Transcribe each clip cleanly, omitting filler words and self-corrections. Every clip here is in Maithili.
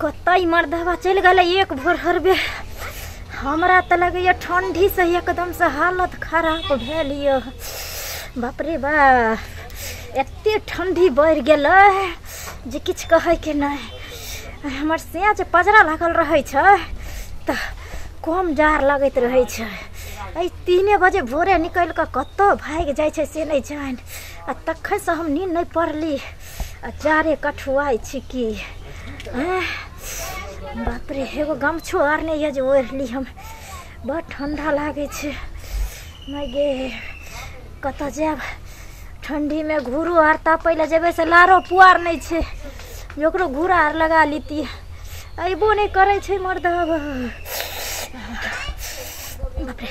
कतऽ मर्दवा चलि गेलै एक भोर हरबे। हमरा तऽ लगैया ठंडी से एकदम से हालत खराब भेल यऽ। बाप रे बा, एते ठंडी बढ़ि गेलै जे किछु कहैके नहि। हमर सिया जे पजरा लागल रहै छै तऽ कम जाड़ लगैत रहै छै। एहि 3 बजे भोरे निकलि कऽ कतऽ भागि जाइ छै से नहि जानि। आ तखनसँ हम नींद नहि पड़ली आ जाड़े कठुआइ छी की। बाप रे, एगो गमछो आर नहि यऽ जे ओढ़ि ली हम, बड़ ठंडा लागै छै। माय गे, कतऽ जायब ठंडीमे? घूरो आर तापै लए जेबै से लारो पुआर नहि छै जे ओकरो घूरा आर लगा लीती। अयबो नहि करै छै मर्दबा। बाप रे,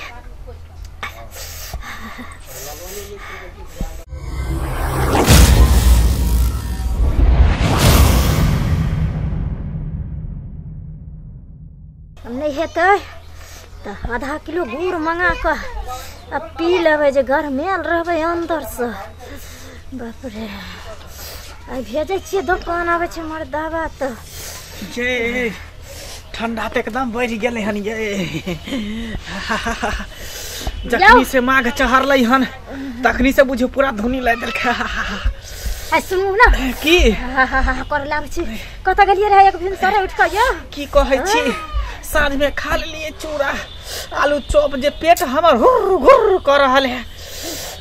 नहि हेतै तऽ आधा किलो गुड़ मंगा कऽ आ पी लेबै जे गरमायल रहबै अन्दरसँ। बाप रे, आइ भेजै छियै दोकान, आबै छै मर्दबा तऽ। ये ठंडा तऽ एकदम बढ़ि गेलै हन ये। जखनी से माघ चढ़लै हन तखनी से बुझियौ पूरा धुनी लागि देलकै। आ सुनू ना की कर लाबै छी। कतऽ गेलियै रहै एक भिनसरे उठि कऽ यौ? की कहै छी, साँझ में खा लेलियै चूड़ा आलू चॉप, जे पेट हमर हुर्र घुर्र कऽ रहल है।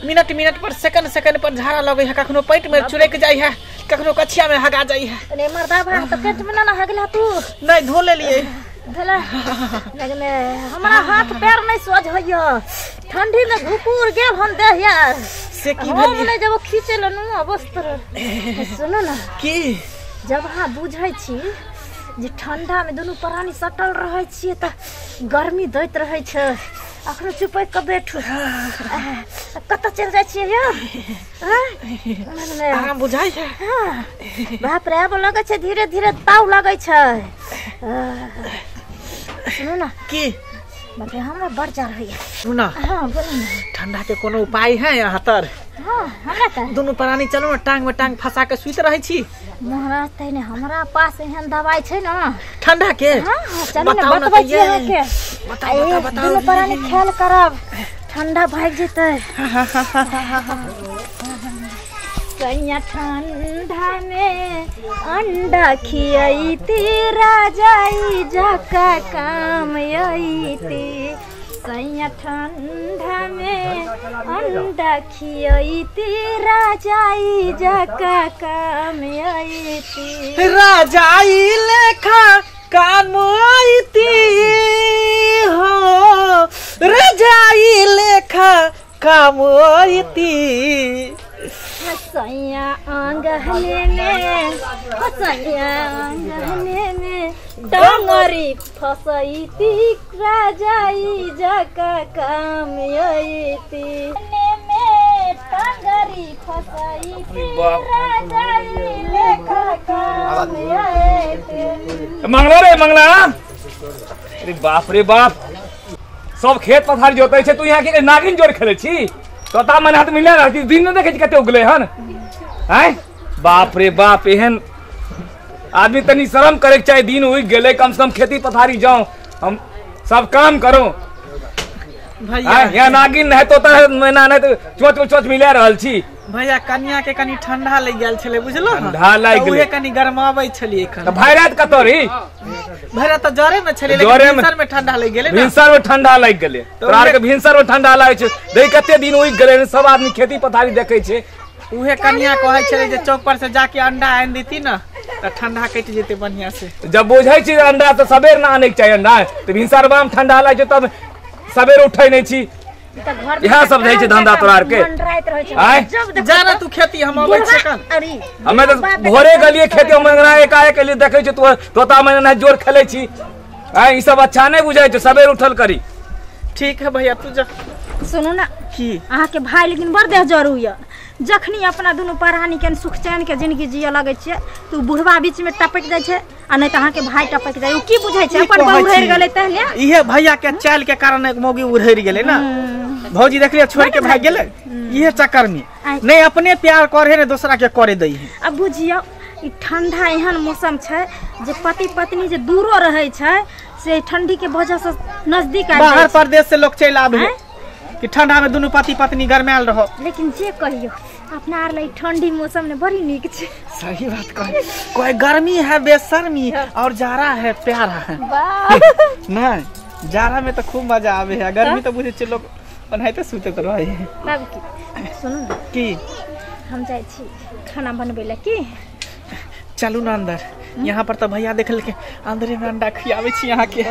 मिनट मिनट पर सेकंड सेकंड पर झाड़ा लगै है। कखनो पेट में चुरक जाइ है, कखनो कछिया में हगा जाइ है। अरे मर्दबा, तऽ पेट में ना हगला तू? नहीं, धो लेलियै। धोला लेकिन हमरा हाथ पैर नहीं सोझ होइया, ठंडी में घुकुर गेल हन देह यार। से की हम भेलियै? नहि जब खींचे लेलहुँ वस्त्र। सुनू ना की, जब अहाँ बुझै छी जे ठंडा में दुनू प्राणी सटल रहै छियै तऽ गर्मी दैत रहै छै। अखनो चुपकि कऽ बैठू। कतऽ चलि जाइ छियै यौ? आराम बुझाइ है? हाँ, बाप रे, आब लगै छै धीरे धीरे ताव लगै छै। सुनू ना की, बाप रे, हमरा बड़ जाड़ होइया। सुनू ना, हाँ बोलू ना। ठंडा के कोनो उपाय है यहाँ तर? हाँ, हमरा तऽ दुनू प्राणी चलू ना, टांग में टांग फंसा के सुति रहै छी। महाराज, तैने हमरा पास एहन दवाई छै ना ठंडा के। हाँ, चलू ना, बताउ ना बतबै तऽ छी ये। अहाँके। बताउ बताउ बताउ। दुनू प्राणी ख्याल करब, ठंडा भागि जेतै। सैया ठंडा में अंडा खियैती, राजाई जका काम अइती। सैया ठंडा में अंडा खियैती, राजाई जका काम अइती। राजाई लेखा काम आईती हो, रजाई लेखा काम आईती। सैया आंगने में, सैया आंगने में डंगरी फसैती, राजाई जका काम अइती। में टंगरी फसैती, राजाई लेखा काम अइती। मंगला रे मंगला, अरे बाप रे बाप, सब खेत पथार जोतै छै, तू यहाँ के नागिन जोर खेलै छी? तोता मन हाथ मिला रहती दिन में देखै छी कते उगलै हन। आँय बाप रे बाप, एहन आदमी तनी शर्म करे के चाही। दिन उगि गेलै, कम से कम खेती पथारी जाऊं, हम सब काम करो। भैया यहाँ नागिन नहीं तोता मैना नहीं तो चोच चोच मिला रहल छी। भैया कनिया के कनी ठंडा लागि गेल छलै बुझलो? ठंडा लागि गेलै। उहे कनी गरमाबै छलियै एखन। तऽ भरि राति कतऽ रही? भरि राति तऽ जरे में छलियै, लेकिन भिनसर में ठंडा लागि गेलै ना। भिनसर में ठंडा लागि गेलै। तोरा आरके भिनसर में ठंडा लागै छै। देख कते दिन उगि गेलै, सब आदमी खेती पथारी देखै छै। उहे कनिया कहै छलै जे चौक पर से जाके अंडा आनि देती ना तऽ ठंडा कटि जेतै बढ़िया से। जब बुझै छी अंडा तऽ सबेर ना आनैके चाही अंडा, तऽ भिनसरवा में ठंडा लागै छै तब सबेर उठै नहि छी। इएह सब रहै छै धंधा तोरा आरके। जा ना तू खेती, हम अबै छियै कन। हमे तऽ भोरे गेलियै खेती, हम एकाएक एलियै देखै छियै तू तोता मैना जोर खेलै छी। आँय, ई सब अच्छा नहि बुझाइ छै, सबेर उठल करी। ठीक है भैया, तू जा। सुनू ना की, अहाँके भाई लेकिन बड़ देह जरू यऽ। जखनी अपना दुनू प्राणी के सुख चैन के जिंदगी जिय लगै छियै तऽ बुढ़वा बीच में टपकि जाइ छै, आ नहि तऽ अहाँके भाई टपकि जाइ। ओ की बुझै छै, अपन बहू उड़ि गेलै तहने। इहे भैया के चाल के कारण एक मौगी उड़ि गेलै ना। भौजी देखलिए छोड़ के भाग गेलै इहे चक्कर में। नहीं अपने प्यार करे ने दोसरा के करे दै है। अब बुझियौ ई ठंडा एहन मौसम छै जे पति पत्नी जे दूरो रहै छै से ठंडी के वजह से नजदीक आबि बाहर परदेश से लोग चलि आबै है कि ठंडा में दुनू पति पत्नी गरमायल रहो। लेकिन जे कहियो अपना आर लै ठंडी मौसम ने बड़ी नीक छै। सही बात कहे कोई गर्मी है बेशर्मी और जाड़ा है प्यारा है। नहीं जाड़ा में तो खूब मजा आवे है, गर्मी तो बुझे लोग बनाते सुते तो रहे है। तब की सुनू ना की हम जाइ छी खाना बनबै ला की चलू ना अंदर। यहाँ पर तो भैया देखल के अंदरे में अंडा खियावे छी यहाँ के,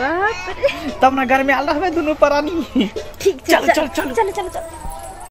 तब ना घर में आल रहबे दुनू प्राणी। ठीक चल चल चल चल चल चल।